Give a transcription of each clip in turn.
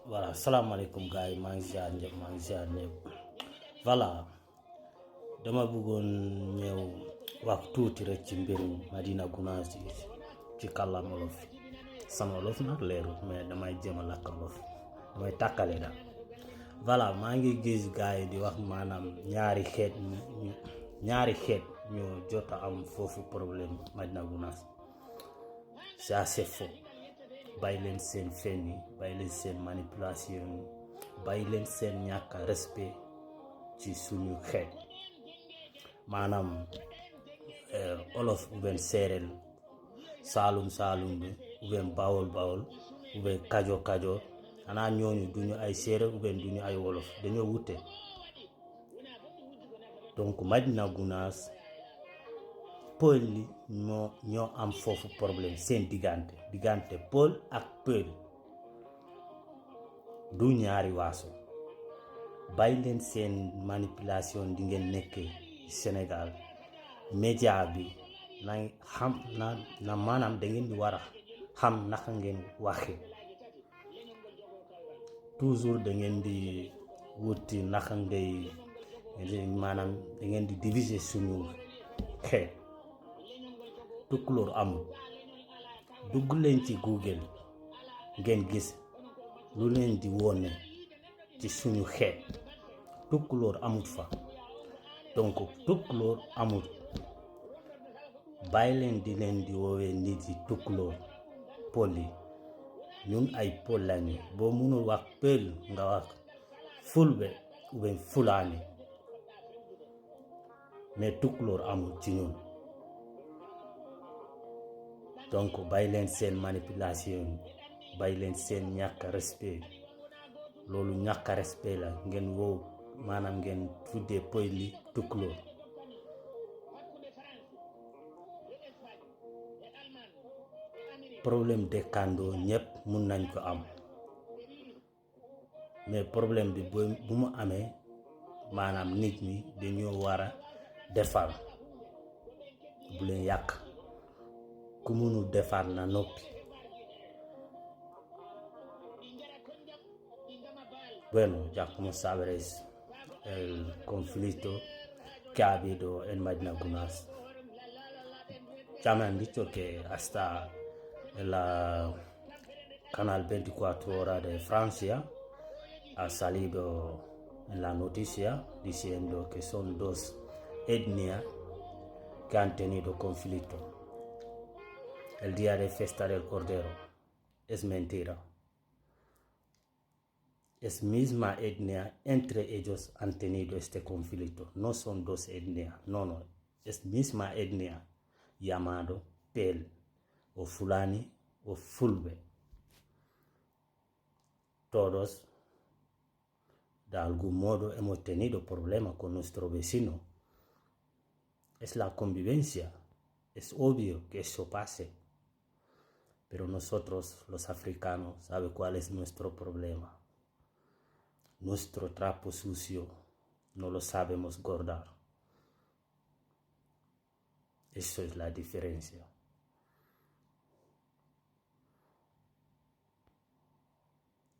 voilà salaamaaleykum gars yi maa ngi ziar ñëpp voilà dama bëggoon ñëw wax tuuti rek ci mbirum Madina Gounass ci kàllaama wolof sama wolof nag leerul mais damay jéem a làkk wolof damay tàkkale daal voilà maa ngi gis gars yi di wax maanaam ñaari xeet ñoo jot a am foofu problème Madina Gounass c'est assez faux. bàyyi leen seen fen yi bàyyi leen seen manipulation yi bàyyi leen seen ñàkk respect ci suñu xeet maanaam olof uben séeréer saalum bi uben bawol uben kajo xanaa ñooñu duñu ay séeréer uben duñu ay wolof dañoo wute. donc Madina Gounass pël yi ñoo am foofu problème seen diggante pël ak pël du ñaari waaso. bàyyi leen seen manipulation di ngeen nekkee Sénégal média bi na xam na maanaam da ngeen di war a xam naka ngeen waxe toujours da ngeen di wuti naka ngay maanaam da ngeen di diviser suñu xeet. Tukulóor amul dugg leen ci Google ngeen gis lu leen di wone ci suñu xeet tukulóor amul fa. donc tukulóor amul bàyyi leen di woowee nit yi tukulóor pël yi ñun ay pël lañu boo mënul wax pël nga wax fulbe ou fulaani mais tukulóor amul ci ñun. donc bàyyi leen seen manipulation bàyyi leen seen ñàkk respect loolu ñàkk respect la ngeen wow maanaam ngeen tuddee pël yi tukulóor. problème dëkkandoo ñëpp mun nañ ko am mais problème bi bu mu amee maanaam nit ñi dañoo war a defar bu leen yàq. ku mënul defar na noppi. Bueno, ya como sabréis, el conflicto que ha habido en Madina Gounass, ya me han dicho que hasta el canal 24 horas de Francia ha salido en la noticia diciendo que son dos etnias que han tenido conflicto el día de fiesta del Cordero. Es mentira. Es misma etnia, entre ellos han tenido este conflicto. No son dos etnias, no. Es misma etnia llamado Pel o Fulani o Fulbe. Todos, de algún modo, hemos tenido problemas con nuestro vecino. Es la convivencia. Es obvio que eso pase. Pero nosotros, los africanos, ¿sabe cuál es nuestro problema? Nuestro trapo sucio no lo sabemos guardar. Eso es la diferencia.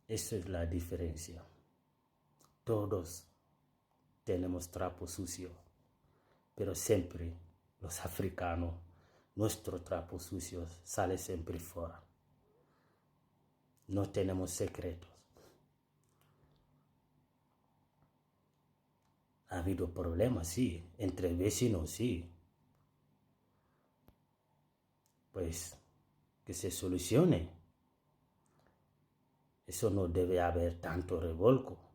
Eso es la diferencia. Todos tenemos trapo sucio, pero siempre los africanos, nuestro trapo sucio sale siempre fuera. No tenemos secretos. Ha habido problemas, sí, entre vecinos, sí. Pues que se solucione. Eso no debe haber tanto revolco.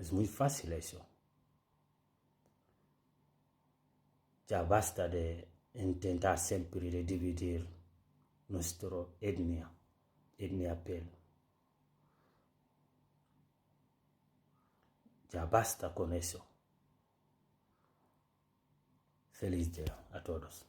Es muy fácil eso. Ya basta de intentar siempre de dividir nuestra etnia Pel. Ya basta con eso. Feliz día a todos.